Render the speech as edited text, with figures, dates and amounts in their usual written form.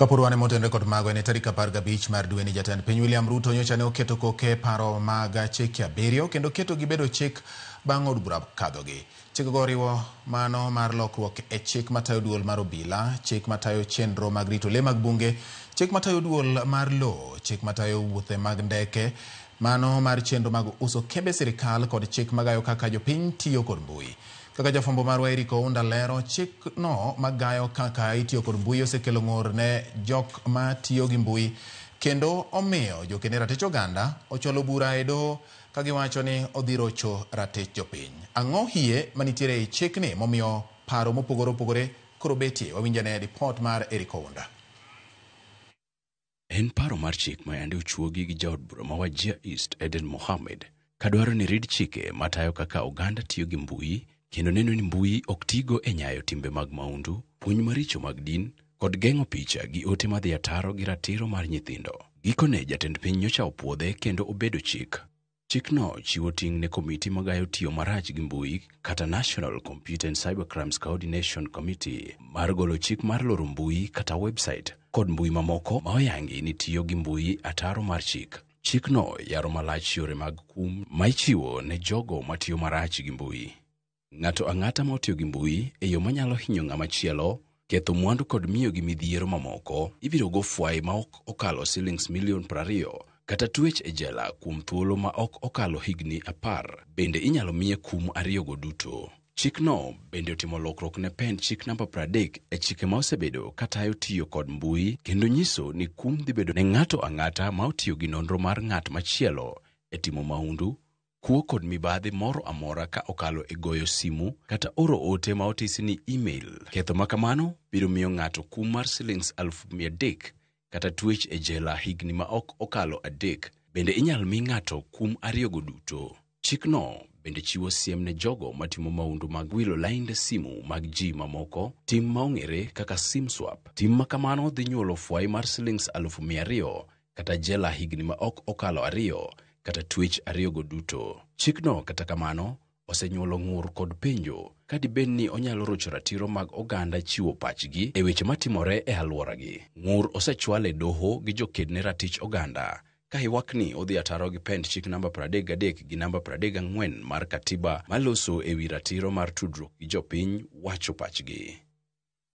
Kapod wan motenore kod mago, en tarik 15 mar dweni jatend piny William Ruto nyocha ne oketo koke paro mag chike 7 kendo keto gibedo chik bang' od bura kadhogi. Chikego oriwo mano mar lokruok e chik matayo duol mar obila, chik matayo chenro mag rito lee mag bunge, chik matayo duol mar lowo, chik matayo wuothe mag ndeke, mano mar chenro mag uso kembe sirikal kod chik magayo kaka jopiny tiyo kod mbui. Kaka jafwambo marwa Eric Ounda lero, chikno magayo kaka itiyo kod mbui osekelo ng'ur ne jok ma tiyo gi mbui kendo omiyo jokene ratich oganda ochwalo bura e doho ka giwacho ni odhi rocho ratich jopiny. Ang'o hie manitiere ei chikni momiyo paro mopogore opogore koro betie? Wawinjane ripot mar Eric Ounda. En paro mar chik ma yande ochuogi gi jaod bura ma Wajir East Eden Mohammed kadwaro ni rid chike matayo kaka oganda tiyo gi mbui kendo neno ni mbui ok tigo e nyayo timbe mag maundu, puonj maricho mag din kod geng'o picha gi ote madhi ataro gi ratiro mar nyithindo. Gikone jatend piny nyocha opuodhe kendo obedo chik. Chikno chiwo ting' ne komiti magayo tiyo marach gi mbui kata National Computer and Cybercrimes Coordination Committee mar golo chik mar loro mbui kata website kod mbui mamoko ma oyangi ni tiyo gi mbui ataro mar chik. Chikno yaro malach yore mag kum ma ichiwo ne jogo matiyo marach gi mbui. Ng'ato ang'ata ma otiyo gi mbui e yo manyalo hinyo ng'ama chielo, ketho mwandu kod miyo gi midhiero mamoko, ibiro go fwai ma ok okalo silings milion 20 kata twech e jela kuom thuolo ma ok okalo higni 10. Bende inyalo miye kum ariyogo duto. Chikno bende otimo lokruok ne pend chik namba 30 e chike ma osebedo katayo tiyo kod mbui kendo nyiso ni kum dhi bedo ne ng'ato ang'ata ma otiyo gi nonro mar ng'at machielo e timo maundu, kuo kod mibadhi moro amora ka okalo e goyo simu kata oro ote ma otisi ni email. Ketho ma kamano biro miyo ng'ato kum mar silings 300,000 kata twech e jela higni ma ok okalo 3. Bende inyalo mi ng'ato kum ariyogo duto. Chikno bende chiwo siem ne jogo matimo maundu mag wilo lainde simu mag ji mamoko, tim ma ong'ere kaka sim swap. Tim ma kamano dhi nyuolo fwai mar silings 200,000 kata jela higni ma ok okalo 2 kata twech ariyogo duto. Chikno kata kamano osenyuolo ng'ur kod penjo ka dibed ni onyalo rocho ratiro mag oganda chiwo pachgi e weche matimore e alworagi. Ng'ur osechwal e doho gi joked ne ratich oganda ka ywak ni odhi ataro gi pend chik namba 33 gi namba 34 mar katiba maloso ewi ratiro mar tudruok gi jopiny wacho pachgi.